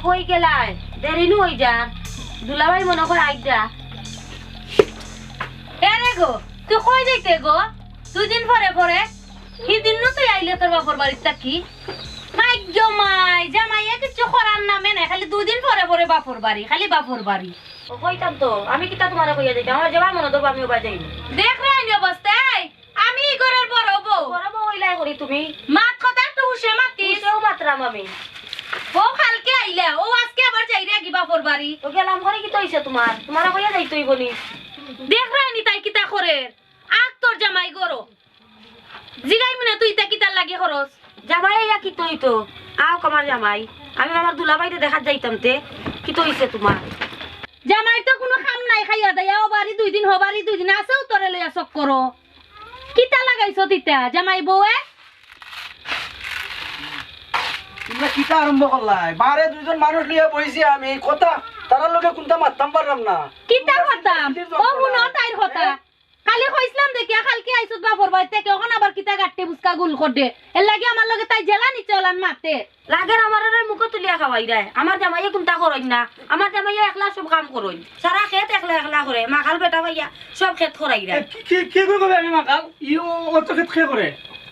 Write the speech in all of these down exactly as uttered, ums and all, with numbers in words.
কই গেলায়? দেরি নু অই যার। দুলাভাই মনো কয় আইডা। এরে গো, তুই কই যাইতে গো? দুই দিন পরে পরে। হিদিন নু তুই আইলে তোর বাপর বাড়িত থাকি। মাই গো মাই, জামাইয়ে কিচ্ছু করার নামে নাই, খালি দুই দিন পরে পরে বাপর বাড়ি, খালি বাপর বাড়ি। ও কইতাম তো, আমি কিতা তুমারে কইয়া যাইতাম, আমার যেবায় মনো ধরবো আমি ওবায় যাইমু। দেখরায়নি অবস্থা, এই আমি ই ঘরর বড় বউ। বড় বউ অইলায় করি তুমি। মাত কথা একটু হুশে মাতিস। হুশেউ মাতরাম আমি। ও কালকে আইলা, ও আজকে আবার যাইরাগি বাপর বাড়ি। ও গেলাম করি কিতা অইছে তুমার? তুমারে কইয়া যাইতে অইবো নি? দেখরায়নি তাই কিতা করের। আগ তোর জামাই ঘরো। জিগাইমু নে তুই ইতা কিতার লাগি করস? জামাই আইয়া কিতা অইতো? আউক আমার জামাই। আমি আমার দুলাভাইরে দেখাত যাইতাম তে। কিতা অইছে তুমার? জামাইর তো কুনু কাম নাই, খাইয়া দাইয়া ও বাড়ি দুই দিন, হ বাড়ি দুই দিন, আছেউ তোরে লইয়া চক্করো। কিতা লাগাইছো তিতা জামাই বউয়ে? তুমরা কিতা আরম্ভ করলায়? বারে দুইজন মানুষ লইয়া বইছি আমি, কথা তারার লগে কুনতা মাততাম পাররাম না। কিতা তুমরা মাততাম? ও হুনো তাইর কথা। হ্যাঁ? খালি কইছলাম দেখিয়া কালকে আইছত বাপর বাড়ি থাকি, অখন আবার কিতা গাট্টি বুসকা গুল কররে। এরলাগি আমার লগে তাই যেলা নিচে অলান মাতে। লাগের আমারে মুখো তুলিয়া খাওয়াইরায়। আমার জামাইয়ে কুনতা করইন না। আমার জামাইয়ে একলা সব কাম করইন। সারা খেত একলা একলা করে। মাখাল বেটা পাইয়া সব খেত করাইরায়। এ, কি, কি, কি কই কবে আমি মাখাল? ই ও, অত খেত কে করে?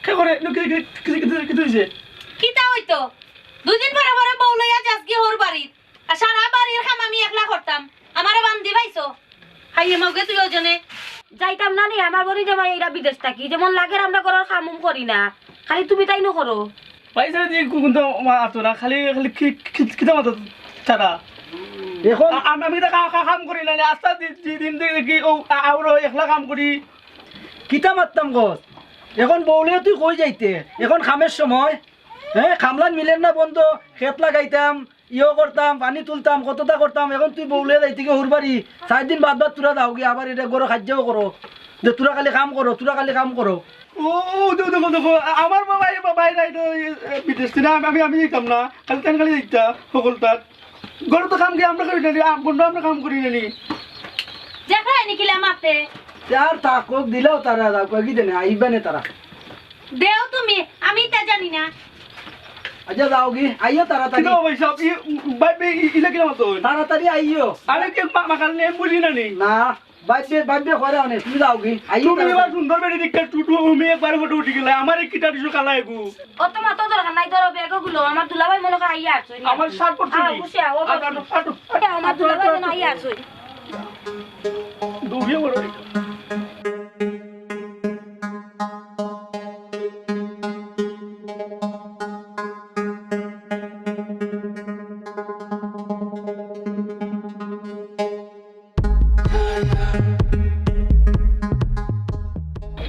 কে করে? নু কি, কি, কি, কি, কি, কি অইছে? কিতা অইতো? দুই দিন পরে পরে বউ লইয়া যাসগি হউর বাড়িত। আর সারা বাড়ির কাম আমি একলা করতাম। আমারে বান্দি পাইছো? খাইয়ে মগে তুই ওজনে। যাইতাম না নি, আমার বড়ি জামাই এরা বিদেশ থাকি। যেমন লাগের আমরা ঘরর কাম উম করি না। খালি তুমি তাইন করো। পয়সা দি কুনতা মাতো না, খালি, খালি কি, কি, কিতা মাতো তারা? এখন আ-, আম-, আমি তো কা-, কা-, কাম করি না, আস্তা দি-, দি-, দিন দেখি ও আ-, আউরো একলা কাম করি। কিতা মাততাম কস? এখন বউলে তুই কই যাইতে? এখন কামের সময়, হ্যাঁ, কামলান মিলের না বন্ধ, খেত লাগাইতাম, ইয়ো করতাম, পানি তুলতাম, কততা করতাম, এখন তুই বউলে যাইতে গিয়া হউর বাড়ি, চাইর দিন বাদ বাদ তুরা যাওগি, আবার ইটা ঘরো কাইজ্জাও করো, যে তুরা খালি কাম করো, তুরা খালি কাম করো। ও, ও, দেখো, দেখো, দেখো, আ-, আমার বাবা, এই বাবা, এই নাই তো, এই, এ, বিদেশ থেকে আমি, আমি, আমি যাইতাম না, খালি তাইন খালি যাইতা, হকলতার। ঘরো তো কাম কি আমরা করি না নি, আ, বন্ধ আমরা কাম করি না নি। দেখো, এনে কিলা মাতে। আর থাকউক, দিলাও তারা, যাউক, কয়েকদিন আইবা নে তারা। দেও তুমি, আমি তা জানি না। আচ্ছা, যাওগি, আইও তাড়াতাড়ি। কিতা ভাই সাহেব, ই, ভাই, ভাই, ই, ইলা কিলা মাতো? তাড়াতাড়ি আইও। আরে কি মা-, মাখাল নে বুঝি না নি? না, ভাই, ভাই, ভাই, করা অনেক, তুমি যাওগি, আইও তুমি তাড়াতাড়ি। এবার সুন্দর বেটি দেখতে টুটু, তুমি একবার ফটো উঠি গেলে, আমার এই কিটা দিছো কালা এগু। অত মাতো দরকার নাই, ধরো ব্যাগ ওগুলো, আমার দুলাভাই মনে হয় আইয়া আছে। আমার শার্ট পরছো আ, নি? বসে আও, ও আ, বসে। আ, আ, আ, আমার দুলাভাই মনে হয় আইয়া আছে। দৌড়িয়ে বড় হয়ে গেল।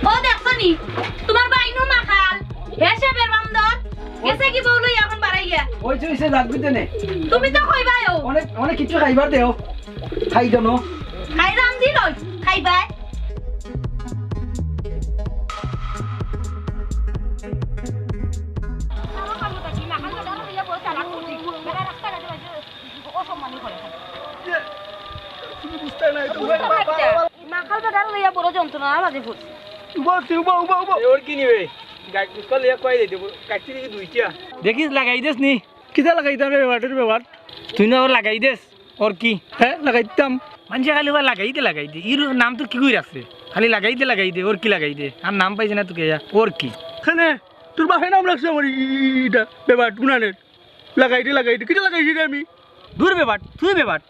ও দেখছো নি, তোমার বাইনু মাখাল, হে সাবের বান্দর, গেছে কি বউ লইয়া এখন বাড়াইয়া? ওই যে, ওই যে লাগবে দেনে। তুমি তো কইবায়ও। অনেক, অনেক কিছু খাইবার দেও। খাই দেন। খাই রান্ধি লই, খাইবায়। তুমি বুঝতে নাই তো। মাখাল বেটারে লইয়া বড় যন্ত্রণার মাঝে পড়ছি। উবা, উবা, উবা, উবা। এ, ওর কি নিবে? গাছ বুঝতে লইয়া কই দিতে? গাছ থেকে দুইটা। দেখিস, লাগাই দেস নি? কিতা লাগাইতাম রে বেবাটর বেবাট? তুই না ওর লাগাই দেস, ওর কি? হ্যাঁ, লাগাইতাম। মানষে খালি ওর লাগাই দে, লাগাই দে। ইর নাম তোর কি কই আছে? খালি লাগাই দে, লাগাই দে, ওর কি লাগাই দে? আর নাম পাইছে না তোকে, ওর কি? কেনে? তোর বাপে নাম রাখছে আমার ই-, ই-, ই-, ইটা, বেবাট, গুনানের। লাগাই দে, লাগাই দে। কিতা লাগাইছি রে আমি? দূর বেবাট, তুই বেবাট।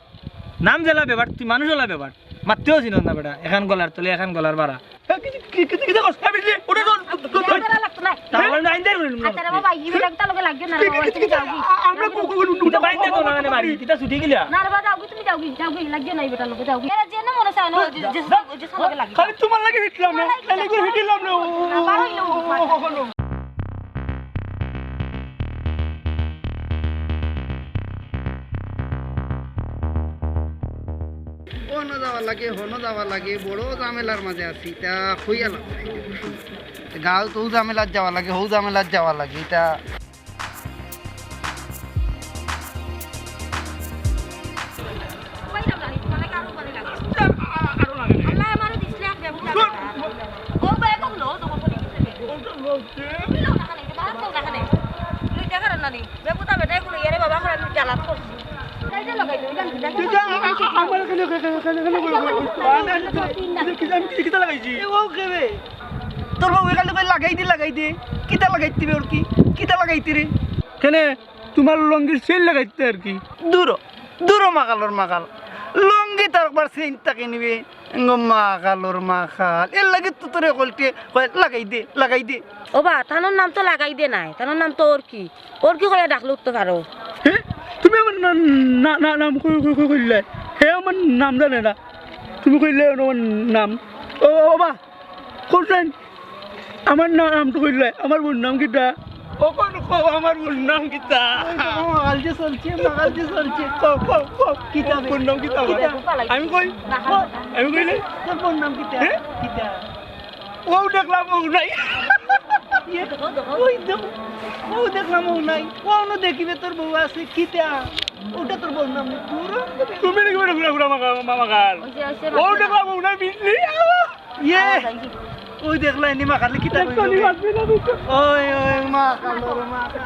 নাম যেলা বেবাট, তুই মানুষ ওলা বেবাট। মাততেও চিনস না বেটা। এখান গলার তলে, এখান গলার বাড়া। এ, কি, কি, কি, কি, কি করছ? আমি যে, ওটা তো, তো, তো, মারা লাগতো না। তাহলে না আইন্দার বলি, আচ্ছা রে বাবা, ই বেটা কিতা লগে লাগিও না রে বাবা, তুমি যাওগি। আ-, আমরা কো-, কো-, কো-, উঠে বাইন্দে তো না, মানে, বাড়ি, কিতা ছুটি গেলা? না রে বাবা, যাওগি, তুমি যাওগি, যাওগি, লাগিও না ই বেটার লগে, যাওগি। এরা যে না মনে চায় না, যে, যে, যে লগে লাগি। খালি তোমার লাগি হিটলাম না, তোমার লাগি তাহলে করে হিটলাম না। ও, না, বার হইলো, ও, ও, ও, ও, ও। অনো যাওয়া লাগে, হনো যাওয়া লাগে, বড় ঝামেলার মাঝে আছি, ইতা কইয়া লাভ নাই। গাঁও তো ঝামেলাত যাওয়া লাগে, হউ ঝামেলাত যাওয়া লাগে, ইতা। ও, বেটা, এগুলো তো কখন লিখেছে? তুমি লও না কেনে? এটা বাদ দাও না কেনে? তুমি দেখা না নি? বেবুতা বেটা এগুলো, ইয়ারে বাবা, খারাপ জ্বালাত করছি। তুই তো আ-, আ-, আ-, আমার এখানে, এখানে, এখানে, এখানে বলো, বলো, বলো। আরে, আরে, তুই, তুই কি, আমি কি, কিতা লাগাইছি? এ, ও কে বে? তোর বউ এখানে কই লাগাই দে, লাগাই দে। কিতা লাগাই দিবে ওর কি? কিতা লাগাইতে রে? কেনে? তোমার লঙ্গির চেইন লাগাইতে আর কি। দূর, দূর মাকালর মাকাল। লঙ্গি তার একবার চেইন তাকে নিবে। এঙ্গো মাকালর মাকাল। এর লাগি তো তোরে কলটে কয়, "লাগাই দে, লাগাই দে।" ও বা, তানোর নাম তো লাগাই দে নায়, তানোর নাম তো ওর কি? ওর কি কইয়া ডাকলে উঠতে পারো? হে? তুমি আমার না-, না-, না-, নাম কই-, কই-, কই-, কইলে? হে আমার নাম জানে না। তুমি কইলে আমার নাম। ও, ও বা, কোথায়? আমার নাম তো কইলে, আমার বউর নাম কিতা? ও কোন কও, আমার বউর নাম কিতা? মাকাল যে চলছে, মাকাল যে চলছে। কও, কও, কও। কিতা বে? বউর নাম কিতা আমার? কিতা? আমি কই? না, না। আমি কইলে? তোর বউর নাম কিতা? হে? কিতা? ও দেখলাম বউ নাই। ইয়ে, ওই তো, ও দেখলাম বউ নাই। ও অন্য দেখিবে তোর বউ আছে, কিতা? ওটা তোর বউর নাম নি, পুরো। তুমি নাকি মানে ঘুরা ঘুরা মামা, মামা খান? ওই যে, ওই যে ও মামা। দেখলাম বউ নাই, বিজলি। ইয়ে, ওই দেখলা এনে মাকালে কিতা কইলো বে? ওই, ওই, মাকাল, ওরে মাকাল।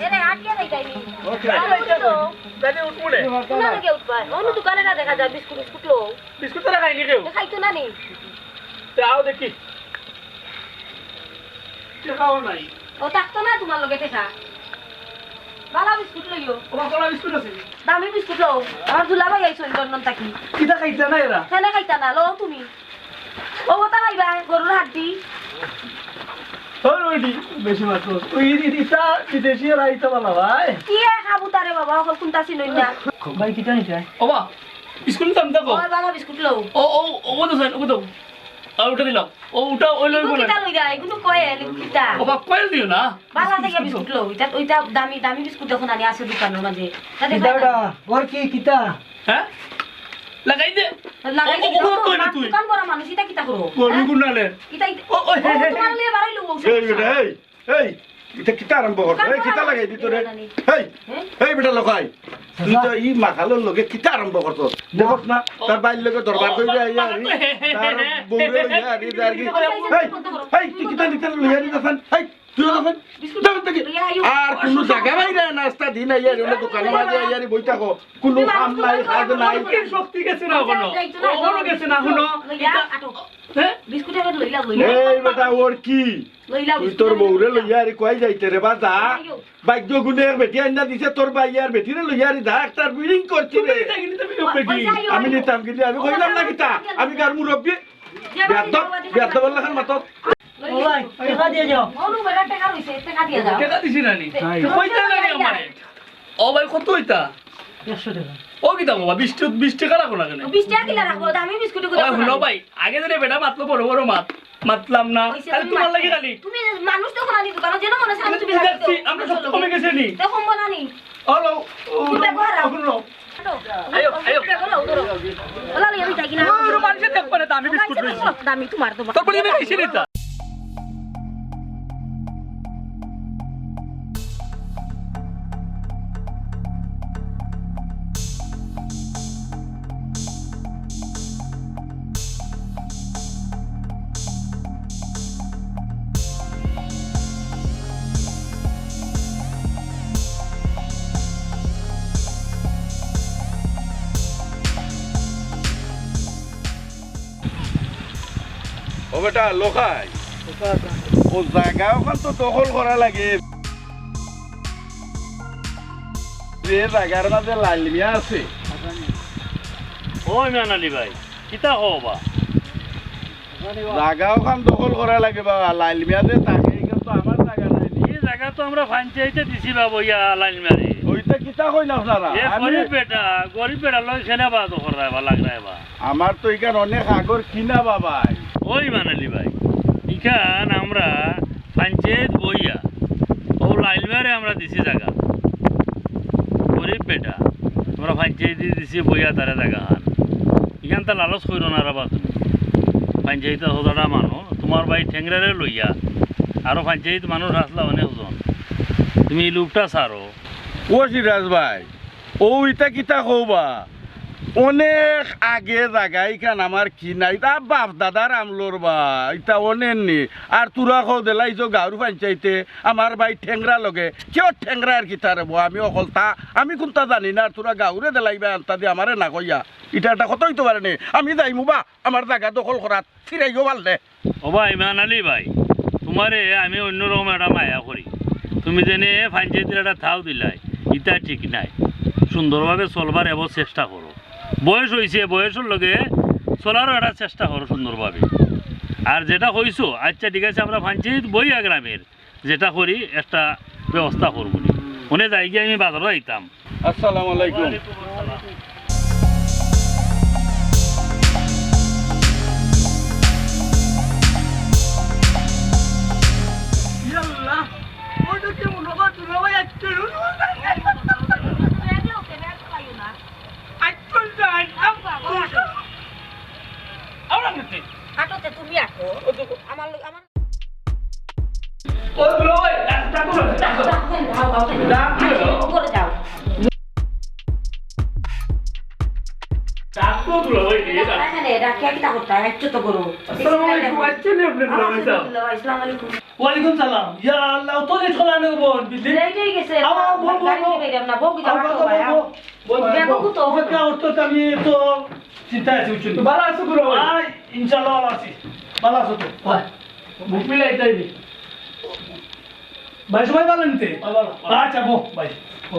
এরে, আটকে যাই যাইনি। ওকে। আরে, উঠো। তাহলে উঠবো রে। কোন দিকে উঠবা? অন্য দোকানে না দেখা যায়, বিস্কুট, বিস্কুট লো। বিস্কুট তারা খাইনি কেউ? এ, খাইতো না নি? তে আও দেখি। তে খাও নাই। ও, থাকতো না তোমার লগে দেখা। বালা বিস্কুট লইও। ওবা, কলা বিস্কুট আছে নি? দামি বিস্কুট লও। আমার দুলাভাই আইছইন লন্ডন থাকি। কিতা খাইতা না এরা? কেনে খাইতা না? লও তুমি। ও, ওটা খাইবা, গরুর হাড্ডি। ওই, ওই দি, বেশি মাত্র। ওই দি, দি, তা বিদেশি এরা আইতা বালা ভাই। কি এ খাবো তারে বাবা, অখন কোনটা চিনই না। ভাই, কিতা নিতে? ওবা, বিস্কুট দাম দেখো। ওই বালা বিস্কুট লও। ও, ও, ও, ও তো স্যার, ও তো। আর ওটা দিলাম। ও, ওটা, ওই লইবো না। কিতা লই যায়? এগুলো কয়েল, কিতা? ওবা, কয়েল দিও না। বালা থেকে বিস্কুট লও। এটা, ওইটা দামি, দামি বিস্কুট দেখো না, আনি আছে দোকানের মাঝে। তাতে কিতা খাই না। ওটা? ওর কি কিতা? হ্যাঁ? লাগাই দে। লাগাই ও, দে, ও, ও, ও, কই রে মা-, তুই? দোকান বড় মানুষ, এটা কিতা করো? গরু হ্যাঁ? গুনালে। এটা, এটা, ও, ও, হে, ও, হে, তোমার হে। লিয়ে বাড়াই লও, ও এই সমস্যা। বেটা, এই, এই, এটা কিতা আরম্ভ করছো? দোকান এই, বড় কিতা মানুষ, লাগাই দিত রে? এটা জানি। এই, হ্যাঁ? এই বেটা লোকাই, তুই তো এই মাখালোর লগে কিতা আরম্ভ করছো? দেখোস না? তার বাইর লগে দরবার কইরে আইয়া রে, তার বউরে লইয়া রে, যার কি? এই, এই, তুই কিতা নিতে লইয়া রে, যাফান? এই, তুই যাফান? যাফান থাকি। আর কোনো জাগা বাইরে নাস্তা দিন আইয়া রে, অন্য দোকানের মাঝে আইয়া রে, বই থাকো। কোনো কাম নাই, কাজ নাই। কি শক্তি গেছে না এখনো? ও, ওরও গেছে না এখনো। লইয়া আটো। হ্যাঁ? বিস্কুট একটা লইলা, লইলা। এই বেটা, ওর কি? লইলা তুই বিস্কুট তোর একটা বউরে লইলা। লইয়া আরে কই যাইতে রে বা যা। আইও। ভাগ্য গুণে এক বেটি আইনা দিছে তোর ভাই আর বেটিরে লইয়া আরে যা, একটার বিড়িং করছি রে। তুমি দেখি নিতে বিড়িং বেটি। ওই যাইও, আমি আইও। নিতাম গিলি, আমি কইলাম না কিতা? আমি গার মুরব্বি। যে বেয়াদব, বাবা, বেয়াদব আল্লাহ খান মাতত। ও ভাই, টেকা দিয়া যাও। অনু বেটা টেকা রইছে, টেকা দিয়া যাও। টেকা দিছি না নি? তে-, তুই কইতে লাগে আমারে। ও ভাই, কত অইতা? একশো টেকা। ও কিতা বাবা, বিশ ট-, বিশ টেকা রাখো না কেনে? বিশ টেকা কিলা রাখবো? দামি বিস্কুট ও, হুনো ভাই, আগে ধরে বেটা মাতলো বড় বড় মাত, মাতলাম না। ওই সে খালি তুমি তোমার মাত-, লাগি খালি। তুমি মানুষ তো কোনানি দোকানো যেন মনে হয় তুমি দেখছি, আমরা সব কমে গেছে নি। তে কমবো না নি? হ্যালো, ও, তুমি দেখো হারাও। হুনো। আয়ো, আয়ো। ওলা লইয়া আমি যাই কিনা? ও, ও, মানুষে দেখবো না তো, আমি বিস্কুট লইছি। দামি তোমার তো। তারপরে আমি খাইছি নি তা। ও বেটা, লোকাই, ও জাগা ওখান তো দখল করা লাগে। যে জাগার মাঝে লাইল মিয়া আছে। ও ইমরান আলী ভাই, কিতা কও বা? জাগা ওখান দখল করা লাগে বাবা, লাইল মিয়া যে থাকে, এখান তো আমার জাগা নাই। এই জাগা তো আমরা পঞ্চায়েতে দিছি বাবা, ইয়া লাইল মিয়ারে। ওইটা কিতা কইন আপনারা? এ আমি গরিব বেটা, গরিব বেটা লই খেলে বা দখল রায় বা লাগ রায় বা। আমার তো এখান অনেক আগর কিনা বাবা। ওই ইমরান আলী ভাই, ইখান আমরা পঞ্চায়েত বইয়া, ও লাইল মিয়ারে আমরা দিছি জাগা। গরিব বেটা, আমরা পঞ্চায়েতে দিছি বইয়া তারে জাগা খান। ইখান তা লালচ কইরো না রে বা তুমি। পঞ্চায়েতে হজারা মানুষ, তোমার ভাই ঠেংরারে লইয়া, আরো পঞ্চায়েত মানুষ আসলা অনেকজন। তুমি এই লোভটা ছাড়ো। ও সিরাজ ভাই, ও ইতা কিতা কও বা? অনেক আগে জাগা ইখান আমার কিনা, ইতা বাপ দাদার আমলর বা, ইতা অনেন নি। আর তুরা কও দিলাইছো গাঁওর পঞ্চায়েতে, আমার ভাই ঠেংরা লগে, কেউ ঠেংরা আর কিতা রে বো, আমি অকলতা, আমি কুনতা জানি না, আর তুরা গাঁওরে দিলাইবা আনতা দি আমারে না কইয়া, ইটা একটা কথা অইতো পারে নি। আমি যাইমু বা, আমার জাগা দখল করাত, ফিরাইও পারলে। ও ভাই, ইমান আলী ভাই, তুমারে আমি অন্যরকম একটা মায়া করি। তুমি যেনে পঞ্চায়েতর একটা থাও দিলায়, ইতা ঠিক নায়। সুন্দরভাবে চলবার এবার চেষ্টা করো। বয়স অইছে, বয়সর লগে চলারও একটা চেষ্টা করো সুন্দরভাবে। আর যেটা কইছো, আচ্ছা ঠিক আছে, আমরা পঞ্চায়েত বইয়া গ্রামের যেটা করি একটা ব্যবস্থা করমু নি। অনে যাইগি আমি বাজারো আইতাম। আসসালামু আলাইকুম। ইয়াল্লা, ওটা কেমন বাবা, তুলা ভাই আজকে। আজকে যাই, আব্বা, বাবা। আমরা মতে। আটো তে তুমি আটো। ও তো আমার লগে, আমার ও দুলা ভাই, ডাক, ডাক, ডাক, ডাক। ডাক, ডাক, ডাক। ডাক, ডাক। উপরে যাও। ডাক তো দুলা ভাই, এই ডাক। এখানে ডাকিয়া কিতা করতা? একটু তো করো। আসসালামু আলাইকুম, আচ্ছা, নে আপনি দুলা ভাই সাহেব। আসসালামু আলাইকুম। ওয়ালাইকুম সালাম। ইয়া আল্লাহ, তো লেট হলা না বোন, বুঝলি? লেট হয়ে গেছে। আও, আও, বল, বল, গাড়ি বল। নিয়ে বেরিয়ে আমরা বউ কি বল, যাওয়ার বল, তো বল, ভাইয়া? বল। বল, বেবু বল। তো অপেক্ষা করতো, আমি তো চিন্তায় আছি, বুঝছো? তো ভালো আছো দুলা ভাই? আয়, ইনশাআল্লাহ ভালো আছি। ভালো আছো তো? ভাই, বুক মিলাই তাই নি। ভাই, সবাই ভালো নিতে? ভাই, ভালো, ভালো। আচ্ছা, বো, ভাই, বো।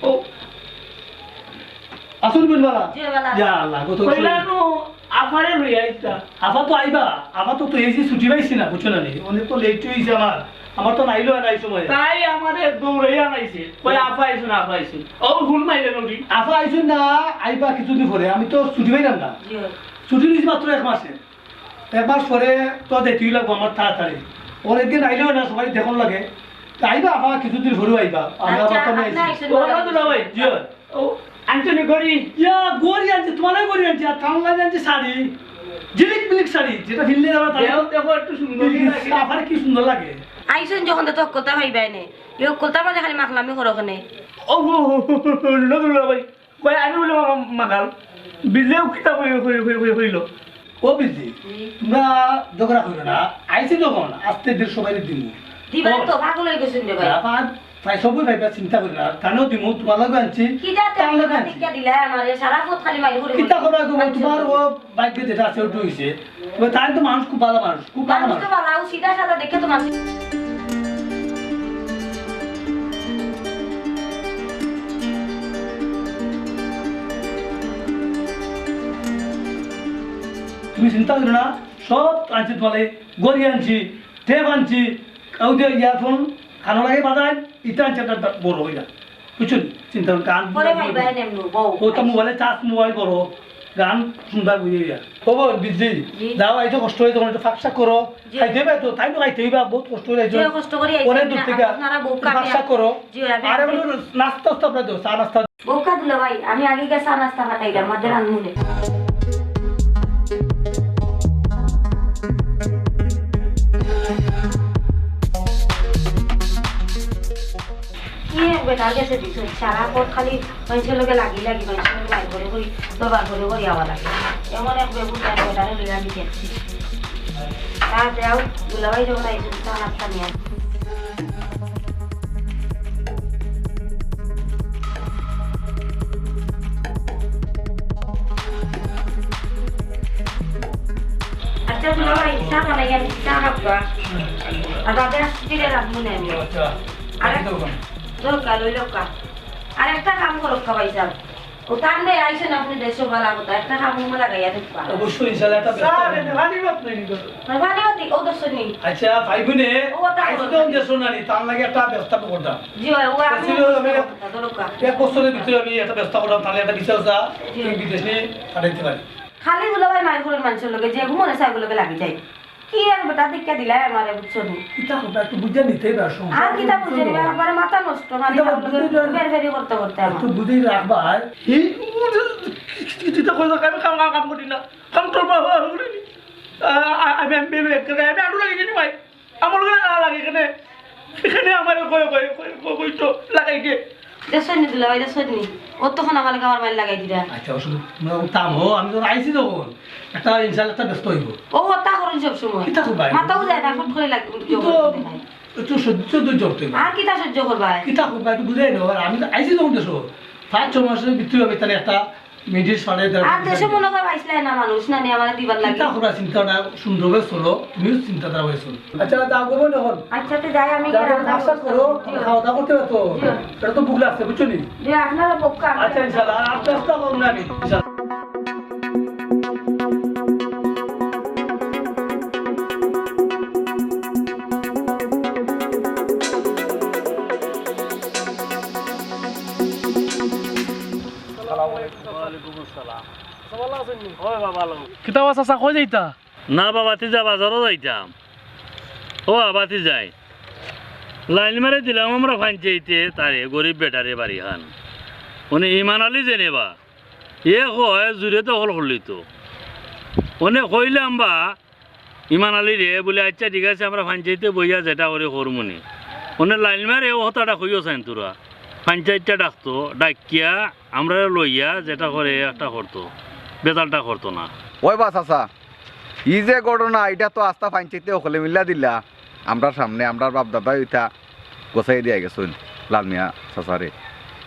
ও। আসুন, বোন, ভালো? জি, ভালো আছি। ইয়া আল্লাহ, কত কইলা কষ্ট। তো, আফারে লই আইতা। আফা তো আইবা, আফা তো, তো এই যে ছুটি পাইছি না, বুঝছো না নি? অনেক তো লেট হইছে আমার। আমার তো নাইলো আর নাই সময়। তাই আমারে দৌড়াইয়া আনাইছে। কই, আফা আইছইন, আফা আইছইন। ও, হুন মাইলে নদী। আফা আইছইন না, আইবা কিছুদিন পরে। আমি তো ছুটি পাইলাম না। জি। ছুটি নিছি মাত্র এক মাসে। এক মাস পরে তো দেখতেই লাগবো আমার তাড়াতাড়ি। ওর একদিন আইলেও না, সবাই দেখুন লাগে। তা আইবা আবার কিছুদিন পরেও আইবা। আমরা আচ্ছা, আবার তো আপনি নাই। আইসেন ও, বলে না, দুলা ভাই। জি। ও, আনছো নি ঘড়ি? ইয়া, ঘড়ি আনছি, তোমার ঘড়ি আনছি, আর তার লাগে আনছি শাড়ি। ঝিলিক মিলিক শাড়ি, যেটা ফিরলে আবার তাই দেখো, দেখো, একটু সুন্দর লাগে। আবার কি সুন্দর লাগে। আইসেন যখন তো কথা ভাই বাইনে। ইয়ে কথা মানে খালি মাখলামি করো ওখানে। ও, ও, ও, ও, ও, দুলা ভাই। কয়, আমি বলে, "মামা, মাগাল, বিজেও কিতা কই, কই, কই, কই, কইলো?" ও বিজি, জি। তোমরা ঝগড়া করো না। আইছি যখন, আস্তে ধীরে সবাই দিমু। দিবা ও। তো, পাগল হয়ে গেছেন রে ভাই। না, পা-, প্রায় সবই ভাইবা চিন্তা করি না। তানও দিমু, তোমার লগে আনছি, কিতা তার লগে আনছি। কিতা দিলা আমারে? সারা পথ খালি মাইর করে কিতা বলে। করবা গো, আচ্ছা। তোমার ও ভাগ্যে যেটা আছে, ওটা হইছে। তবে তাই তো মানুষ খুব ভালো মানুষ, খুব ভালো মানুষ তো মানুষ। ভালো, সিধা সাদা দেখে তো মানুষ। তুমি চিন্তা করো না, সব আনছি তোমার লাগি, ঘড়ি আনছি, টেপ আনছি, ওই যে ইয়ারফোন কানো লাগে বাজায়, ইটা আনছি একটা বড় হইয়া। বুঝছো নি? চিন্তা করো, গান পরে ভাই, ভাই, নেমনু, বউ। ও তো মোবাইলে চার্জ, মোবাইল করো, গান শুনবা বুঝে গিয়া। ও বউ, বিজি। জি। যাও, এই যে কষ্ট হয়ে তখন একটু ফাঁকশাক করো। জি। খাইতে হবে তো, তাই তো খাইতে হইবা, বহুত কষ্ট হয়ে যাইছো। জি, কষ্ট করে আইছি অনেক দূর না, থেকে। আপনারা বউ কাঁদে। ফাঁকশাক করো। জি, আমি আরে আগে বলো, নাস্তা উস্তা আপনার দেও, চা নাস্তা। বউ কাঁদলো ভাই, আমি আগে গিয়া চা নাস্তা পাঠাইলাম, মাঝে রান্ধুনে। কি এক বেটার গেছে দিছো, সারা পথ খালি মানুষের লগে লাগি লাগি, মানুষের লগে বার করে করি, তো বার করে করি আওয়া লাগে। এমন এক বেবুর এক বেটারে লইয়া আমি দেখছি। তা দেও, দুলাভাই যখন আইসুন, তা নাস্তা নিয়ে আসুন। আচ্ছা, দুলাভাই, চা বানাই আমি, চা রাখবা। আর বাদে আসতে দিলে রাখবো না আমি। আচ্ছা। আরে, দরকার, ওই লোক। আর একটা কাম করো, ভাই সাহেব। ও তার নেই, আইসেন আপনি দেশে বালা কথা, একটা কাম মনে লাগাইয়া দেখবা। অবশ্যই, ইনশাআল্লাহ, একটা ব্যবস্থা স্যার, হবে। এটা ভারী মাত নাই, কিন্তু। আর ভারী মাত, ও দশ নেই। আচ্ছা, ভাই বোনে, ও তার আইসে কথা। তো দেশে না নি, তার লাগে একটা ব্যবস্থা করতাম। জি ভাই, ও আমি ছিল, আমি দরকার। এক বছরের ভিতরে আমি একটা ব্যবস্থা করতাম, তাহলে একটা ভিসা উসা, জি। তুমি বিদেশে পাঠাইতে পারি। খালি দুলাভাই মাইর করে মানুষের লগে, যে ঘুমনে সাইগুলোকে লাগি যায়। কি আর বেটা দেখিয়া দিলাই আমারে, বুঝছো নি? কিতা কথা একটু বুঝে নিতে পারছো। আর কিতা বুঝে নিবা, একবারে মাথা নষ্ট, মানে, কিতা বুঝে নিবা? বের বেরি করতে করতে আমার। একটু বুঝে রাখবা, আর এই, ও যে, কি, কি, কিতা কথা, আমি কাম, কাম, কাম করি না। কাম তো বাবা, আমি করি নি। আ, আ, আমি, আমি, আমি, আমি, আমি আলু লাগিয়ে নি ভাই। আমার লগে না লাগে এখানে। এখানে আমার কই, কই, কই, কই, কই তো লাগাই দে। দেখছইন নি দুলাভাই, দেখছইন নি? অতক্ষণ আমার লগে আমার মাইর লাগাই দিরা। আচ্ছা, অসুবিধা, তোমরা থামো, আমি তো আইছি যখন। একটা ইনশাআল্লাহ একটা ব্যস্ত অইবো। ও, অতা করইন সব সময়। কিতা করবা? মাথাও যায় না, ফট করে লাগে, কিন্তু জবর করে দেখায়। একটু সহ্য ধৈর্য ধরতে অইবো। আর কিতা সহ্য করবা? কিতা করবা? একটু বুঝাই নেও। আর আমি তো আইছি যখন দেশো, পাঁচ ছয় মাসের ভিতরে আমি তাহলে একটা মিডিস ফাড়ে দেওয়া আর দেশো মনে হয় পাইছলাই না মানুষ, না নি আমার দিবার লাগে। কিতা করবা? চিন্তা না, সুন্দরভাবে চলো, তুমিও চিন্তাধারা হয়ে চলো। আচ্ছা, যাও গো বোন, এখন আচ্ছা, তে যাই আমি যাও, গিয়ে রান্না কাজ করতে। করো, জি। খাওয়া দাওয়া করতে পারতো। জি। এটা তো ভুক লাগছে, বুঝছো নি? জি, আপনারা ভুক খান। আচ্ছা, ইনশাআল্লাহ, আর আস্তে আস্তে করুন আমি, ইনশাআল্লাহ। আসসালামু আলাইকুম। ওয়ালাইকুম আসসালাম। আচ্ছা, ভালা আছইন নি? ওই বাবা, ভালা। কিতা বা চাচা, কই যাইতা? না বাবা, ভাতিজা, বাজারো যাইতাম। ও বাবা, ভাতিজাই, লাইন মারি দিলাম আমরা পঞ্চায়েতে, তারে গরিব বেটারে বাড়িখান। অনে ইমান আলী যেনে বা, এ কয় জুরে দখল করলি তো। অনে কইলাম বা ইমান আলীরে, বুলে, "আচ্ছা ঠিক আছে, আমরা পঞ্চায়েতে বইয়া যেটা করি করমুনে।" অনে লাইন মারে, ও কথাটা কইও চাইন তোরা। পঞ্চায়েতটা ডাকতো, ডাকিয়া আমরারে লইয়া যেটা করে একটা করতো, বেতালটা করতো না। ওই বা চাচা, ই যে ঘটনা, ইটা তো আস্তা পঞ্চায়েতে হকলে মিল্লা দিলা আমরার সামনে, আমরার বাপ দাদায় ইতা গছাই দিয়া গেছইন লাল মিয়া চাচারে।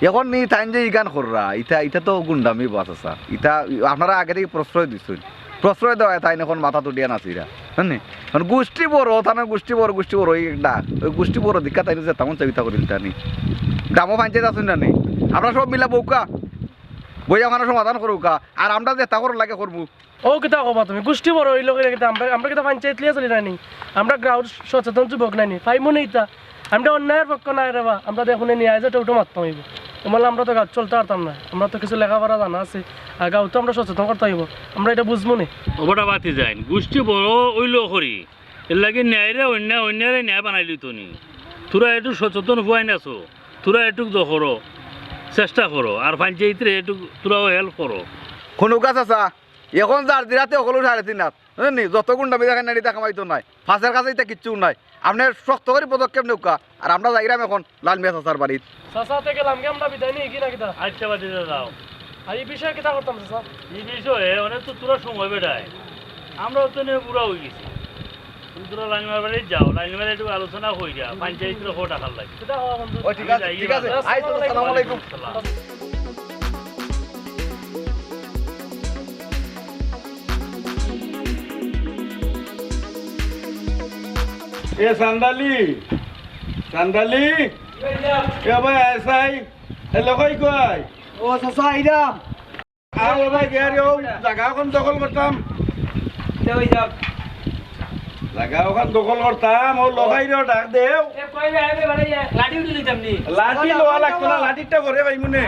এখন নি তাইন যে ইখান কররা, ইতা, ইতা তো গুন্ডামি বা চাচা। ইতা আপনারা আগে থাকি প্রশ্রয় দিছইন, প্রশ্রয় দেওয়ায় তাইন এখন মাথা তুলিয়া নাচিরা, জানি? কারণ গোষ্ঠী বড়, তান গোষ্ঠী বড়, গোষ্ঠী বড়, ওই একটা, ওই গোষ্ঠী বড় দিকা তাইন যে তেমন চাবিতা করিল তানি। গ্রাম পঞ্চায়েত আছইন না নি? আমরা সব মিলা বউক্কা, বইয়া ওখানো সমাধান করুক্কা, আর আমরা যেতা করার লাগে করমু। ও কিতা কবা তুমি? গোষ্ঠী বড় অইলো কিতা? আমরা, আমরা কিতা পঞ্চায়েত লইয়া চলি না নি? আমরা গাঁওর সচেতন যুবক না নি? পাইমু নি ইতা? আমরা অন্যায়র পক্ষ নায় রে বা। আমরা দেখুনে ন্যায় যেটা উঠো মারতাম অইবো। তোমার আমরা তো গাঁওত চলতে পারতাম না। আমরা তো কিছু লেখাপড়া জানা আছে। আর গাঁওত তো আমরা সচেতন করতে অইবো। আমরা ইটা বুঝমু নি। ও বেটা ভাতিজাইন, গোষ্ঠী বড় অইলো করি। এর লাগি ন্যায়রে অন্যায়, অন্যায়রে ন্যায় বানাইলিতো নি। তোরা একটু সচেতন পুয়াইন আছো। তোরা একটু দ করো, চেষ্টা করো। আর পঞ্চায়েতরে একটু তোরাও help করো। হুনুক্কা চাচা, এখন যার জিরাতে হকলউ সাড়ে তিন আত, বুঝছইন নি? যত গুন্ডামি দেখাইন না, ইতা কামাইতো নায়, ফাঁসের কাছে ইতা কিচ্ছু নাই। আপনে শক্ত করি পদক্ষেপ নেউক্কা, আর আমরা যাইরাম এখন লাল মিয়া চাচার বাড়িত। চাচা, তে গেলাম কি আমরা বিদায় নিয়া কি না কিতা? আচ্ছা, ভাতিজা যাও। আর ই বিষয়ে কিতা করতাম চাচা? ই বিষয়ে অনেক তো তোরা সময় বেটায়, আমরা তো নিয়া বুড়া অই গেছি। তুমি তোরা লাইন মারবারে যাও, লাইন মারে একটু আলোচনা কইরা, পঞ্চায়েতরে কও ডাকার লাগি। কিতা কও বন্ধু? ও, ঠিক আছে, ঠিক আছে। আচ্ছা, আইচ্ছা, আসসালামু আলাইকুম। আসসালাম। এ চান্দালি, চান্দালি, এ ভাই, এসাই, এ লোকাই কই? ও চাচা, আইরাম। আও, ও ভাই, গিয়া রে, ও জাগা অখান দখল করতাম। তে ওই যাও। জাগা অখান দখল করতাম, ও লোকাইরে ডাক দেও। এ, কই ভাই, আইবে বাড়ি যা। লাঠি উঠি লইতাম নি। লাঠি লওয়া লাগতো না, লাঠিটা ঘরে পাইমুনে।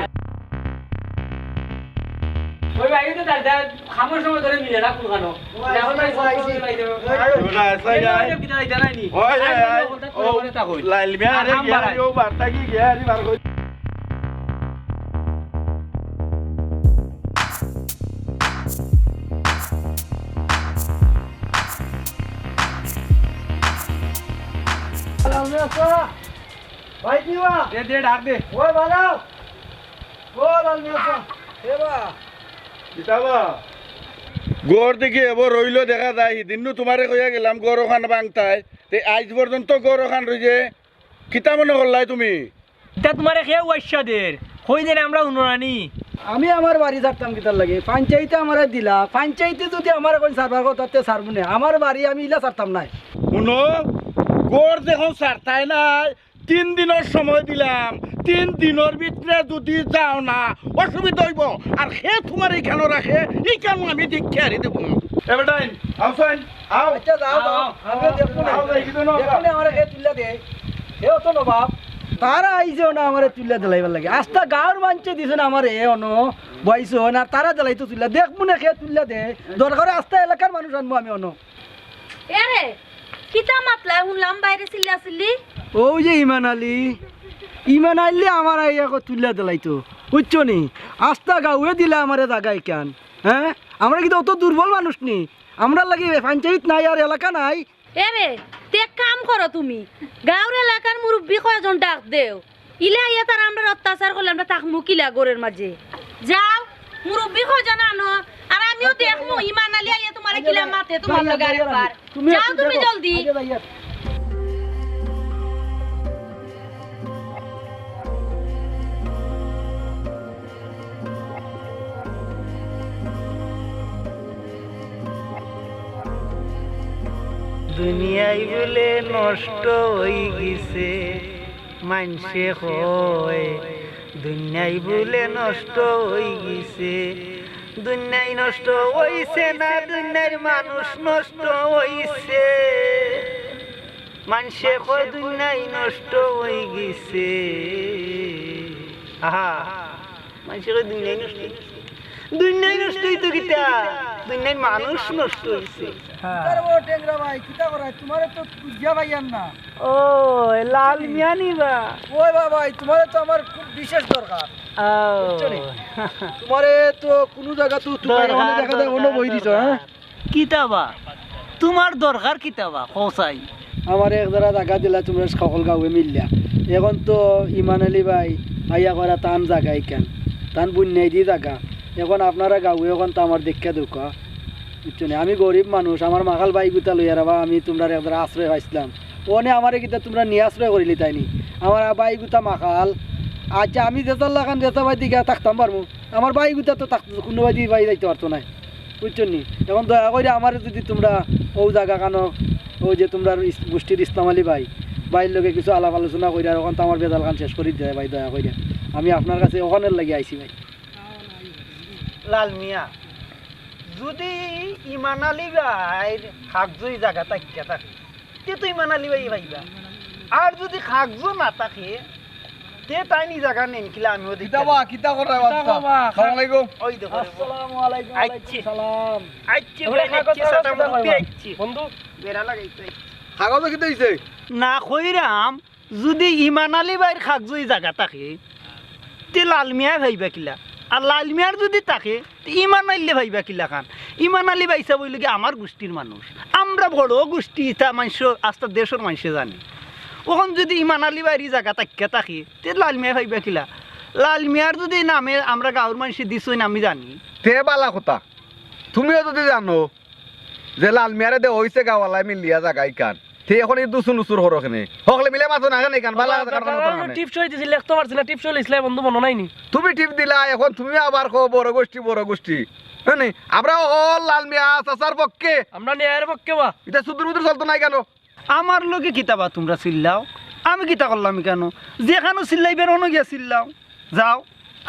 ওই ভাই, তো দাদা, খামর সময় ধরে মিলে না, কোন খানো? ওই, এখন ভাই, ওই, ওই, ওই, ওই, ওই, ওই, ওই, ওই, ওই, ওই, ওই, ওই, ওই, ওই, ওই, ওই, লাইল মিয়া, আরে, গিয়া রে, ও বার্তা কি, গিয়া রে, বার কই। লাল মিয়া চাচা, ভাই কি বা? দে, দে, ডাক দে। ওই বালাও। ও লাল মিয়া চাচা, এ বা। কিতা বা? ঘর দেখি এবো রইলো দেখা যায়, হিদিন নু তুমারে কইয়া গেলাম ঘর অখান ভাংতায়, তে আইজ পর্যন্ত ঘর অখান রইছে, কিতা মনে করলায় তুমি? ইতা তুমারে কেউ আইসা দের, কই দেন আমরা হুনো না নি। আমি আমার বাড়ি ছাড়তাম কিতার লাগি? পঞ্চায়েতে আমারে দিলা, পঞ্চায়েতে যুদি আমারে কইন ছাড়বার কথা, তে ছাড়মুনে। আমার বাড়ি আমি ইলা ছাড়তাম নায়। হুনো, ঘর দেখো ছাড়তায় নায়, তিন দিনর সময় দিলাম, তিন দিনর ভিতরে যুদি যাও না, অসুবিধা অইবো। আর হে তুমার ইখানো রাখে, ইখানো আমি দিক্কা হারি দিমু। এ বেটাইন, আও চাইন, আও। আচ্ছা, যাও, যাও। আও। আমি দেখমু না। আও, যাই, কিন্তু না। দেখমু না, আমারে কে তুলিয়া দে। হে অত নবাব। তারা আইছেও না আমারে তুলিয়া দিলাইবার লাগি। আস্তা গাঁওর মানষে দিছইন আমারে, এ অনো বইছইন, আর তারা দিলাইতো তুলিয়া। দেখমু না কে তুলিয়া দে। দরকারে আস্তা এলাকার মানুষ আনমু আমি অনো। এরে, কিতা মাতলা হুনলাম বাইরে চিল্লা চিল্লি? ওই যে ইমান আলী, ইমান আলী আমার আইয়া কো তুলিয়া দিলাইতো, বুঝছো নি? আস্তা গাঁওয়ে দিলা আমারে জাগা ইখান, হ্যাঁ? আমরা কিন্তু অত দুর্বল মানুষ নি, আমরার লাগি পঞ্চায়েত নাই আর এলাকা নাই। এরে, তে এক কাম করো তুমি, গাঁওর এলাকার মুরব্বি কয়জন ডাক দেও, ইলা আইয়া তারা আমরার অত্যাচার করলে আমরা থাকমু কিলা ঘরর মাঝে? যাও, মুরব্বি কয়জন আনো, আর আমিও দেখমু ইমান আলী আইয়া তুমারে কিলা মাতে তুমার লগে আরেকবার। যাও তুমি জলদি। দুনিয়াই বুলে নষ্ট অইগেছে, মানষে কয়, দুনিয়াই বুলে নষ্ট অইগেছে। দুনিয়াই নষ্ট অইছে না, দুনিয়ার মানুষ নষ্ট অইছে। মানষে কয় দুনিয়াই নষ্ট অইগেছে। আহা, মানষে কয় দুনিয়াই নষ্ট অইছে। দুনিয়াই নষ্ট অইতো কিতা? দুনিয়ার মানুষ নষ্ট অইছে। আরে ও টেংরা ভাই, কিতা করায়? তুমারে তো খুঁজিয়া পাইয়ার না। ও, এ লাল মিয়া নি বা? ওই বা ভাই, তুমারে তো আমার খুব বিশেষ দরকার। ও। বুঝছো নি? তুমারে তো কুনু জাগাত তো তুমার দরকার, অনো দেখা যায়, অনো দরকার, বই দিছো, দরকার। হ্যাঁ? কিতা বা? তুমার দরকার কিতা বা? কও চাই। আমারে এক জাগা জাগা দিলা তুমরা হকল গাঁওয়ে মিলিয়া। এখন তো ইমান আলী ভাই আইয়া কইরা তান জাগা ইখান। তান বুন্যাইদি জাগা। এখন আপনারা গাঁওয়ে এখন তো আমার দেখিয়া দেউক্কা। বুঝছো নি? আমি গরিব মানুষ, আমার মাখাল ভাইগুতা লইয়া রে বা আমি তুমরার এক জাগা আশ্রয় পাইছলাম। অনে আমারে কিতা তুমরা নিয়া আশ্রয় করিলিতায় নি? আমার ভাই গুতা মাখাল। আচ্ছা, আমি যেতার লাখান যেতা বায়দি গিয়া থাকতাম পারমু, আমার ভাই গুতা তো থাকতো, কুনু বায়দি বায় যাইতো পারতো নায়, বুঝছো নি? এখন দয়া কইরা আমারে যুদি তুমরা অউ জাগা খানো, অউ যে তুমরার ইস-, গুষ্টির ইসলাম আলী ভাই, ভাইর লগে কিছু আলাপ আলোচনা কইরা, আর অখান তো আমার বেজাল খান শেষ করি দেয় ভাই, দয়া কইরা। আমি আপনার কাছে অখানর লাগি আইছি ভাই। লাল মিয়া, যুদি ইমান আলী ভাইর কাগজো ই জাগা থাকিয়া থাকে, তে তো ইমান আলী ভাইয়ে পাইবা। আর যুদি কাগজো না থাকে, তে তাইন ই জাগা নেইন কিলা আমিও দেখি। কিতা বা, কিতা করা কিতা বাবা? বাবা? আসসালামু আলাইকুম। ওই দেখো রে। আসসালামু আলাইকুম, আইচ্ছি। ওয়ালাইকুম সালাম। আইচ্ছি, ওরে ভাই, কাগজ আইচ্ছি, কাগজ সাটা কিতা মুরব্বি কইবা? আইচ্ছি। বন্ধু। বেড়া লাগাইতে আইচ্ছি। কাগজো কিতা অইছে? না কইরাম, যুদি ইমান আলী ভাইর কাগজো ই জাগা থাকে, তে লাল মিয়ায় পাইবা কিলা? আর লাল মিয়ার যুদি থাকে, তে ইমান আলীয়ে পাইবা কিলাখান? ইমান আলী ভাইসাব অইলো গি আমার গুষ্টির মানুষ, আমরা বড় গুষ্টি, ইতা মানষে, আস্তা দেশর মানষে জানে। অখন যুদি ইমান আলী ভাইর ই জাগা থাকিয়া থাকে, তে লাল মিয়ায় পাইবা কিলা? লাল মিয়ার যুদি নামে আমরা গাঁওর মানষে দিছইন, আমি জানি। তে বালা কথা, তুমিও যুদি জানো, যে লাল মিয়ারে দেওয়া অইছে গাঁওআলায় মিলিয়া জাগা ইখান। তে অখন ই দুসু নুসুর করো কেনে? হকলে মিলে মাতো না কেনে ইখান? বালা কথা কাটার মতো না কেনে? টিপ সই দিছি, লেখতো পারছি না, টিপ সই লইছিলা বন্ধু, মনো নাই নি? তুমি টিপ দিলা, অখন তুমি আবার কও বড় গুষ্টি, বড় গুষ্টি। হ্যাঁ নি? আমরা অকল লাল মিয়া চাচার পক্ষে। আমরা ন্যায়ের পক্ষে বা। ইতা সুদূর বুদূর চলতো নায় কেনে? আমার লগে কিতা বা তুমরা চিল্লাও? আমি কিতা করলাম ইখানো? যেখানো চিল্লাইবার অনো গিয়া চিল্লাও। যাও,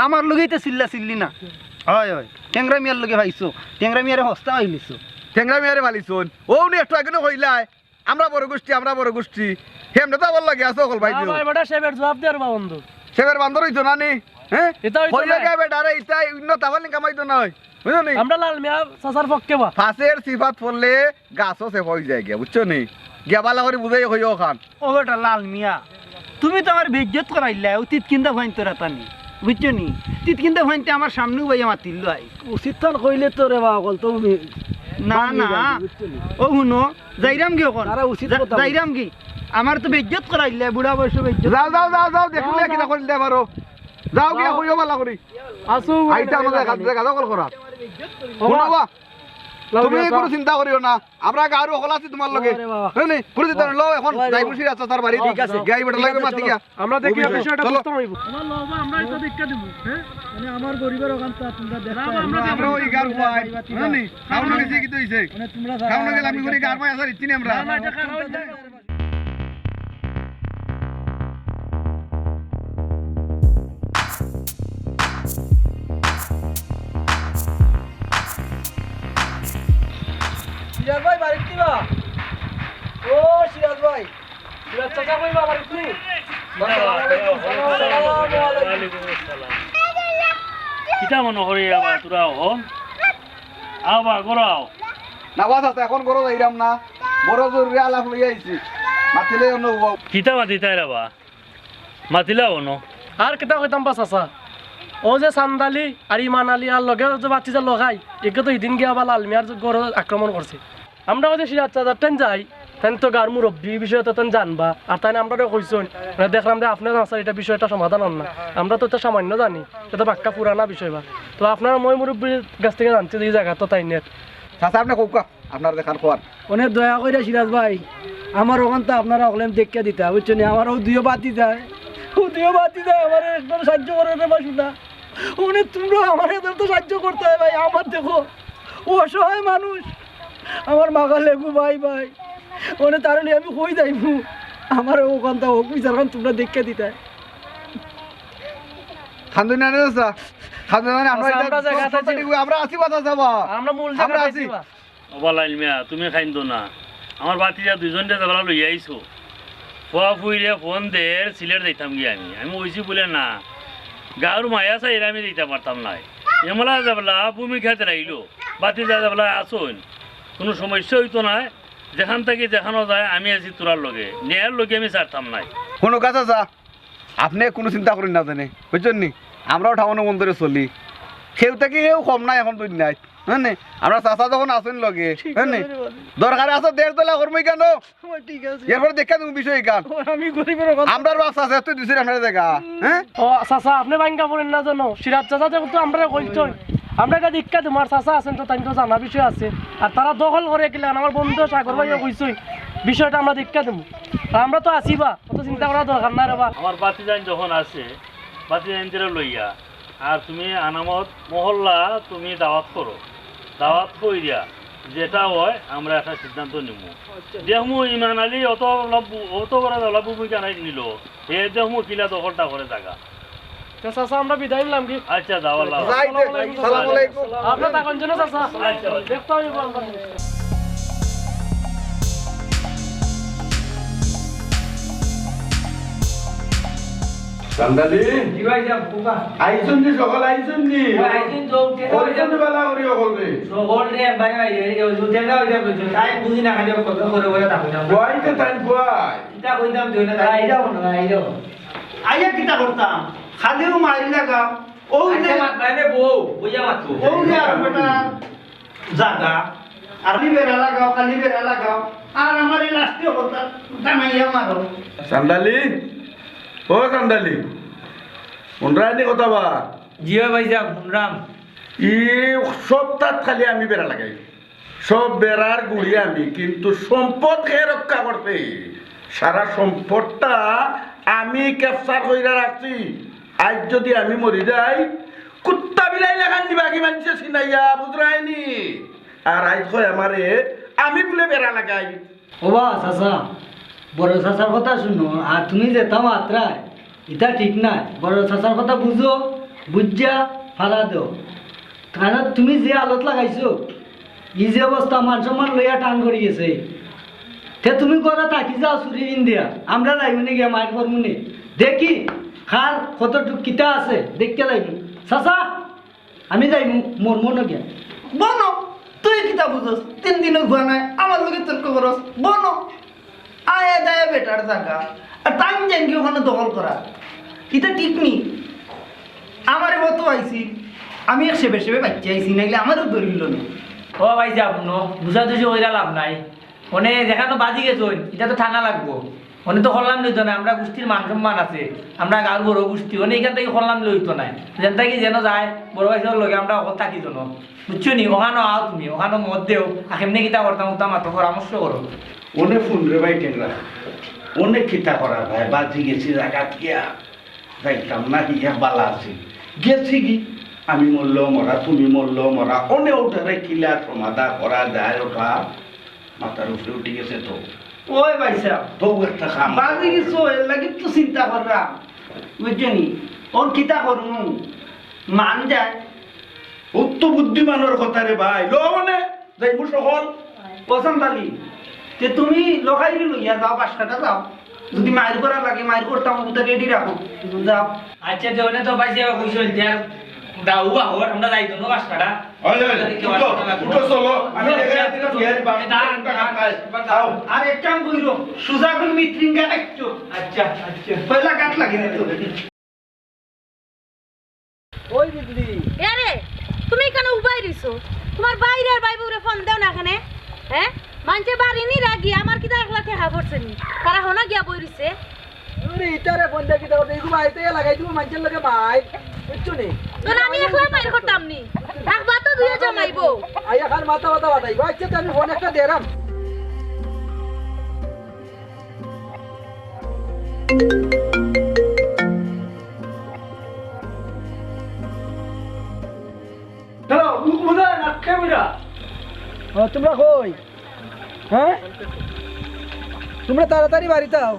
আমার লগে ইতা চিল্লা চিল্লি না। অয়, অয়, টেংরা মিয়ার লগে পাইছো, টেংরা মিয়ারে হস্তা পাইলিছো। টেংরা মিয়ারে পাইলিছইন। অউ নি একটু আগে না কইলায়, আমরা বড় গুষ্টি, আমরা বড় গুষ্টি। হেমনে তো আবার লগে আছো হকল ভাই না দিও। ভাই, বেটা সেবের জবাব দে আর বা বন্ধু। সেবের বান্দর অইতো না নি? হ্যাঁ? ইতা অইতো কইও না। কে বেটা রে, ইতা অন্য তাফালিং কামাইতো না অয়। বুঝছো নি? আমরা লাল মিয়া চাচার পক্ষে বা। ফাঁসের সিফাত পড়লে গাছও সেফা অই যায় গিয়া, বুঝছো নি? গিয়া বালা করি বুঝাই কইও অখান। ও বেটা লাল মিয়া, তুমি তো আমার বেইজ্জত করাইলায়, অউ তিতকিন্দা ফাইন্তর আতানি, বুঝছো নি? তিতকিন্দা ফাইন্তে আমার সামনেউ বাইয়া মাতিল আই। উচিত খান কইলে তো রে বা, অকল তো মি-, না, মানি না। যাইবে, বুঝছো নি? ও হুনো, যাইরাম গি অখন? তারা উচিত যা-, কথা বলে। যাইরাম গি? আমার তো বেইজ্জত করাইলায়, বুড়া বয়সে বেইজ্জত। যাও, যাও, যাও, যাও, দেখো যাও, না কিতা যাও। করিল দে পারো। যাও, গিয়া যাও। কইও বালা করি। আসো, আইতা আমাদের দেখা, দেখা দখল করা। হুনো বা, তুমি কুনু চিন্তা করিও না, আমরা গাঁওর হকল আছি তুমার লগে। ওরে বাবা। হ্যাঁ নি? কুনু চিন্তা নাই, লও অখন ওরে যাইমু বাবা। সিরাজ চাচার বাড়ি। ঠিক আছে। গিয়া ই বেটার লগে মাতি গিয়া। আমরা দেখি বিষয়টা বুঝতাম অইবো। আমার লও বা, আমরা ইতা দেখা দিমু, হ্যাঁ? মানে আমার গরিবের অখান তো তুমরা দেখতায়। না, আমরা অউ গাঁওর ভাই, হ্যাঁ নি? খাওনো গেছে কিতা অইছে? মানে তুমরা খাওনো গেলে আমি করি গাঁওর ভাই আসার ইচ্ছি নি আমরা। না, না, ইটা খাওয়া অইছে না। সিরাজ ভাই, বাড়িত নি বা? ও সিরাজ ভাই। সিরাজ চাচা কই বা, বাড়িত নি? ওয়ালাইকুম আসসালাম। কিতা মনো করি আবার তোরা অখন? আও বা, ঘরো আও। না বা চাচা, অখন ঘরো যাইরাম না। বড় জরুরি আলাপ লইয়া আইছি। মাতিলে অনো অইবো। কিতা মাতিতায় রে বা? মাতিলাও অনো। আর কিতা কইতাম বা চাচা, অউ যে চান্দ আলী আর ইমান আলী আর লগে যে বাচ্চা যে লগাই, একে তো হিদিন গিয়া আবার লাল মিয়ার ঘরো আক্রমণ করছে। আমরা অউ যে সিরাজ চাচার টাইন যাই, তাইন তো গাঁওর মুরব্বি, ই বিষয়ে তো তাইন জানবা। আর তাইন আমরারে কইছইন, মানে দেখলাম যে আপনার আনসার ইটা বিষয়টা সমাধান অর না। আমরা তো ইতা সামান্য জানি, ইটা তো বাক্কা পুরানা বিষয় বা। তো আপনারা ময় মুরব্বির গেছ থাকি জানছি যে ই জাগা তো তাইনের। চাচা, আপনে কউক্কা, আপনার যেখান কওয়ার। অনেক দয়া কইরা সিরাজ ভাই, আমার অখানতা আপনারা অকলে দেখিয়া দিতা, বুঝছো নি? আমার অউ দুইও ভাতিজায়, অউ দুইও ভাতিজায় আমারে একদম সাহায্য করো রে বা, শুনা। অনে তুমরা আমারে একটু সাহায্য করতায় ভাই, আমার দেখো, অসহায় মানুষ, আমার মাগা লেগু ভাই, ভাই, অনে তারে লইয়া আমি কই যাইমু? আমার অখানতা অউক, বিচারখান তুমরা দেখিয়া দিতায়। কান্দইন না রে চাচা, কান্দইন না, আমরা আচ্ছা, ইটা আমরা জায়গা সব আছে। ঠিক, আমরা আছি বা চাচা বা। আমরা মূল আমরা জায়গাত আছি। আছি বা। ওবা লাইল মিয়া, তুমি কাইন্দো না। আমার ভাতিজা দুইজনরে যেবলা লইয়া আইছো, ফুয়া ফুইরে ফোন দের, সিলেট যাইতাম গিয়া আমি। আমি কইছি বুলে না, গাঁওর মায়া চাইরা আমি যাইতাম পারতাম নায়। এমলা যেবলা ভূমিকা দেরাইলো, ভাতিজা যেবলা আছইন, কুনু সমস্যা অইতো নায়। যেখান থাকি যেখানো যায়, আমি আছি তোরার লগে, ন্যায়ের লগে আমি ছাড়তাম নায়। হুনো চাচা, আপনে কুনু চিন্তা করইন না জানে, বুঝছইন নি? আমরাও টাউনর বন্দরে চলি, কেউ থাকি কেউ কম নায় অখন দুনিয়াত, বুঝছইন নি? আমরার চাচা যখন আছইন লগে, ঠিক বুঝছইন নি? আছে রে বাবা। দরকারে আছে দেড় তলা করমু কেনে? ও, ঠিক আছে। এরপরে দেখিয়া দিমু বিষয় ইখান। ও, আমি গরিবের কথা। আমরার বাপ চাচা, তুই দিছিস আপনার জাগা, হ্যাঁ? ও, চাচা, আপনে ভাঙ্গা পড়ইন না জানো। সিরাজ চাচা যেহেতু আমরারে কইছইন, আমরা ইটা দেখিয়া দিমু। আর চাচা আছইন তো, তাইন তো জানা বিষয় আছে। আর তারা দখল করে কিলা, আমার বন্ধু সাগর ভাইও কইছইন, বিষয়টা আমরা দেখিয়া দিমু। আর আমরা তো আছি বা, অত চিন্তা করার দরকার নাই রে বা। আমার ভাতিজাইন যখন আছে, ভাতিজাইনরে লইয়া, আর তুমি আনামত মহল্লা তুমি দাওয়াত করো, দাওয়াত কইরা যেটা অয় আমরা একটা সিদ্ধান্ত নিমু। আচ্ছা। দেখমু ইমান আলী অত বড় ভূ-, অত বড় যেবলা ভূমিকা নাই নিলো, হে দেখমু কিলা দখলটা করে জাগা। তো চাচা, আমরা বিদায় নিলাম কি? আচ্ছা, যাও, আল্লাহ হাফেজ। যাই দে, আসসালামু আলাইকুম। সালাম আলাইকুম। আপনে থাকইন যেন চাচা। আচ্ছা, আচ্ছা। দেখতাম অইবো আমরা। চান্দালি? জি ভাইজান, কুবা। আইছইন নি, সকাল আইছইন নি? ও, আইছইন তো, উঠে করিছইন নি বালা করি অকল রে? সকাল রে, ভাই, ভাই, এই, এই, উঠে যাও, যাও, যাও। তাই বুঝি না, খালি কথা করে, করে থাকো না। কই তে তাই কই? কিতা কইতাম তুই না, আইরাও না, আইরাও। আইয়া কিতা করতাম? খালিও মারি লাগাও। ও আচ্ছা, যে মাত বাইরে বউ, বইয়া মাত বউ। ও যে আর বেটা জাগা, আর খালি বেড়া লাগাও, খালি বেড়া লাগাও। আর আমার এই লাস্টে কথা, জানাইয়া মারো। চান্দালি, ও চান্দালি, হুনরায় নি কথা বা? জি অয় ভাইজান, হুনরাম। ই সবতাত খালি আমি বেড়া লাগাই। সব বেড়ার গুড়ি আমি, কিন্তু সম্পদ কে রক্ষা করছে? সারা সম্পদটা আমি capture কইরা রাখছি। আইজ যুদি আমি মরি যাই, কুত্তা বিলাই লাখান নিবা কি মানষে চিনাইয়া, বুঝরায় নি? আর আইজ কয় আমারে, আমি বুলে বেড়া লাগাই। ওবা চাচা, বড় চাচার কথা হুনো, আর তুমি যেতা মাতরায়, ইতা ঠিক নায়। বড় চাচার কথা বুঝো, বুঝিয়া ফালা দেও। কারণ তুমি যে হালত লাগাইছো, ই যে অবস্থা, মান সম্মান লইয়া টান করি গেছে। তে তুমি ঘরো থাকি যাও চুরি ইন দিয়া, আমরা যাইমু নে গিয়া মাইর করমু নে। দেখি কার কতটুক কিতা আছে, দেখিয়া যাইমু। চাচা, আমি যাইমু, মরমু না গিয়া। বনো, তুই কিতা বুঝস? তিন দিনর ঘুয়া নাই, আমার লগে তর্ক করস। বনো, আয়া দায়া বেটার জাগা। আর তাইন যাইন কি অখানো দখল করা? ইতা ঠিক নি। আমারে মতো আইছি, আমি এক সেবে সেবে বাচ্চা আইছি, নাইলে আমারেও ধরিল না। ও ভাইজান, হুনো, দুষাদুষি কইরা লাভ নাই। অনে যেখানো বাজি গেছইন, ইটা তো টানা লাগবো। অনে তো করলাম লইতো না, আমরা গুষ্টির মান সম্মান আছে, আমরা গাঁওর বড় গুষ্টি, অনে ইখান থাকি করলাম লইতো না। যেন থাকি যেন যায়, বড় ভাইসাবর লগে আমরা অকল থাকি যেন। বুঝছো নি? অখানো আও তুমি, অখানো মত দেও, আর কেমনে কিতা করতাম, উতা মাতো পরামর্শ করো। অনে হুন রে ভাই টেংরা, অনে কিতা করা যায়, বাজি গেছি জাগাত গিয়া। যাইতাম না, হিয়া বালা আছিল। গেছি কি? আমি মরলেও মরা, তুমি মরলেও মরা। অনে ওটারে কিলা সমাধা করা যায় ওটা? মাথার উপরে উঠি গেছে তো। ওই ভাইসাব, তো একটা কাম। বাজি গেছো, এর লাগি তো চিন্তা করলাম। বুঝছো নি? অন কিতা করমু? মান যায়। ও তো বুদ্ধিমানর কথা রে ভাই। লো মানে, যাইমু সকল। ও চান্দালি, তে তুমি লগাইরে লইয়া যাও, বাঁশ কাটা যাও। যুদি মাইর করা লাগে, মাইর করতাম, ওটা ready রাখো। যাও। আচ্ছা, তে অনে তো ভাইসাবে কইছইন, তে আর দাও বা হর, আমরা যাই তো না বাঁশ কাটা। ওই, ওই, উঠো, উঠো, চলো। আমি আচ্ছা। দেখাই দিলাম, বিহারি বাঁশ কাটা খায়। আও। আর এক কাম কইরো, সুজা করে মিত্রিঙ্গা একটু। আচ্ছা, আচ্ছা। পয়লা কাট লাগিয়ে দিত। ওই বিজলি। এরে, তুমি কেনে উবাই রইছো? তুমার বাইরে আর বাইবুরে ফোন দেও না কেনে? হ্যাঁ? মানষে বাড়ি নি রাগি, আমার কিতা একলা ঠেকা পড়ছে নি? তারা হনা গিয়া বই রইছে। আরে ইতারে ফোন দিয়া কিতা করতে? ইগু বাড়িত লাগাই দিবো মানষর লগে মাইর। বুঝছো নি? তো আমি একলা মাইর করতাম নি। থাকবা তো দুইও জামাই বউ। আইয়া খান মাথা মাথা বাতাইবো। আচ্ছা, তো আমি ফোন একটা দেরাম। হ্যালো, বু-, বুঝা না, কে বুঝা? ও, তোমরা কই? হ্যাঁ? তোমরা তাড়াতাড়ি বাড়িত আও।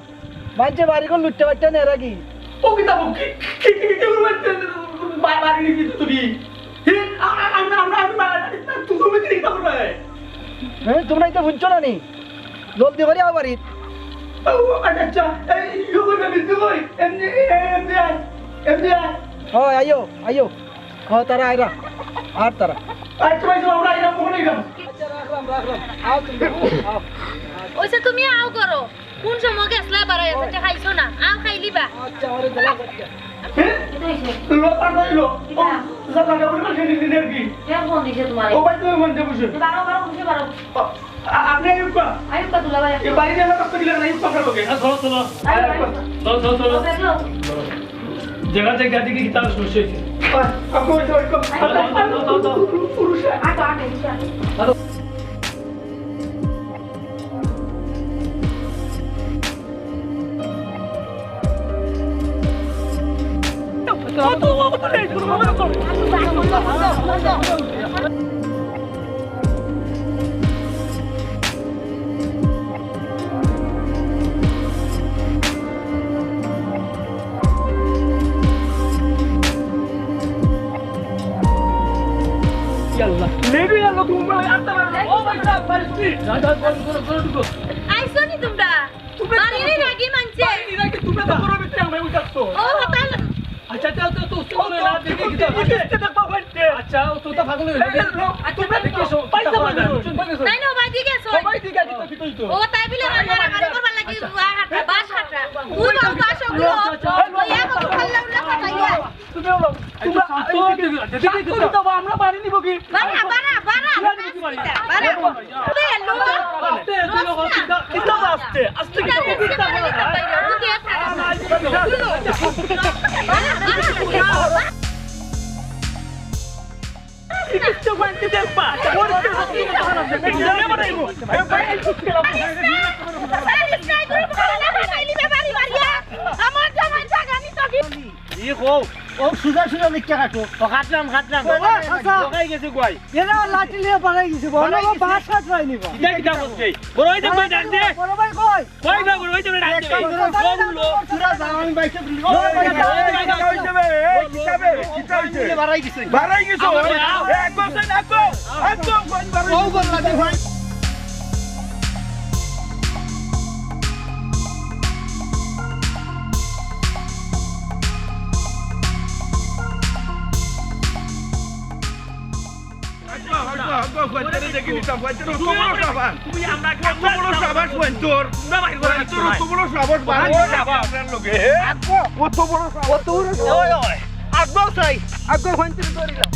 মানষে বাড়িঘর লুটতে পারতে না এরা কি? ও কিতা, ও কি, কি, কি, কি, কি, বা-, বাড়ি নিবি তো তুই? হে, আ-, আ-, আমরা, আমরা, আমরা, তুমি কি কিতা করবে? হ্যাঁ, তোমরা ইতা হুনছো না নি? জলদি করি আও বাড়িত। ও, আচ্ছা, আচ্ছা, এই, ইয়ে করবে, বিন্দু কই? এমনি, এমনি আয়, এমনি আয়। হয়, আইও, আইও। হ, তারা আইরা। আর তারা। আচ্ছা, ভাই, আমরা আইলাম, কখন আইলাম? আচ্ছা, রাখলাম, রাখলাম। আও তুমি, আও। ওইসে তুমি আও করো। কোন সময় গেছলা বারো আছে, তে খাইছো না? আও খাইলিবা। আচ্ছা, আরে দিলাম, আচ্ছা। হে? লো, পার হইলো। ও, যা, যা, যা, বলে, বলে, সেদিন দিনের কি? কে ফোন দিছে তোমারে? ও ভাই, তুমি ফোন দিয়ে বসো। বারো, বারো, বসে বারো। আ-, আপনি আইয়ুব কা? আইয়ুব কা দুলাভাই। এ বাড়ি দিয়ে আমার কাছে গেলে আইয়ুব কা ফেরত গেল। হ্যাঁ, চলো, চলো। আইয়ুব কা। চলো, চলো, চলো। ওকে, চলো। জায়গা, জায়গা দেখি কি তার সমস্যা হয়েছে? আ-, আপনি ওই যে ওই কা-, আইয়ুব কা। দাও, দাও, দাও, দাও, দাও। পুরুষ। আটো, আটো, আটো। আটো। ইয়াল্লা। লেডি ইয়াল্লা, তুমি বলে আনতে পারো না। ও ভাই সাহেব, পারিস কি? যা, যা, করো, করো, করো, ঢুকো। আইছো নি তোমরা? তুমি বাড়ি নি রাগি মানষে। বাড়ি নি রাগি, তুমি তো করো, ভিতরে আমরা উঠাচ্ছ। ও, হতাল। আচ্ছা, তাহলে তো, তো, তো, ও, না, দেখে কি তো, দেখো? দেখে দেখো, ভাই। আচ্ছা, ও তো, তো পাগল হয়ে গেল। এই, এই, লো, আচ্ছা, তোমরা দেখে এসো, পয়সা পাগল হয়ে গেল। তাই না, ভাই, ঠিক আছে। ও, ভাই, ঠিক আছে, তো, তো, তো। ও, তাই বলে রান্না, রান্না করবার লাগি, আচ্ছা। বাঁশ কাটা। তুই বাঁশ, বাঁশ ওগুলো। আচ্ছা, আচ্ছা। ওই এক ওগুলো খাল্লা উল্লা খাটাইয়া। তুমি বলো, এই তো তোমরা শান্ত হও, এই দিকে, দেখি, দেখি, শান্ত দেখি। হও, বাবা, আমরা বাড়ি নিব কি? বাড়া, বাড়া, বাড়া। বাড়ি নিব কি বাড়ি? বাড়া। ওরে আল্লাহ। আস্তে, আস্তে, আস্তে, আস্তে, আস্তে, আস্তে, আস্তে। ই কও, ও সুজা সুজা লিখতে কাটো। ও কাটলাম, কাটলাম। ও, আচ্ছা। ও খাই গেছে গুয়াই। এরা লাঠি লিয়ে পালাই গেছে, বড় পালাই গেছে। বাসা ট্রাই নিবা। কিতা কিতা করছে? বড় ভাই তো কই ডাক দে। বড় ভাই কই? কই না, বড় ভাই তো ডাক দে। এক কাম করো, বড় লোক। তোরা যাও, আমি বাইকে তুলি। ও, ভাই, যাও, যাও, যাও, যাও। এই, কিতাবে, এই, কিতাবে, কিতা হইছে? বাড়াই গেছে। বাড়াই গেছে। আবার যাও। এ, এক বছর না তো। এক বছর বাড়াই ও গেছে। বললা দে ভাই। আব্বা, আব্বা, আব্বা, ফুয়াইন্তরে দেখি নিতাম, ফুয়াইন্তরে অত বড় সাবাস। তুমি আমরা অত বড় সাবাস ফুয়াইন্তর। তোমরা বাইর করে ফুয়াইন্তর অত বড় সাবাস, বাড়ি সাবাস। আপনার লগে, হে? আব্বা। অত বড় সাবাস। অত বড় সাবাস। ওই, ওই। আব্বা চাই, আব্বা ফুয়াইন্তরে ধরিলাম।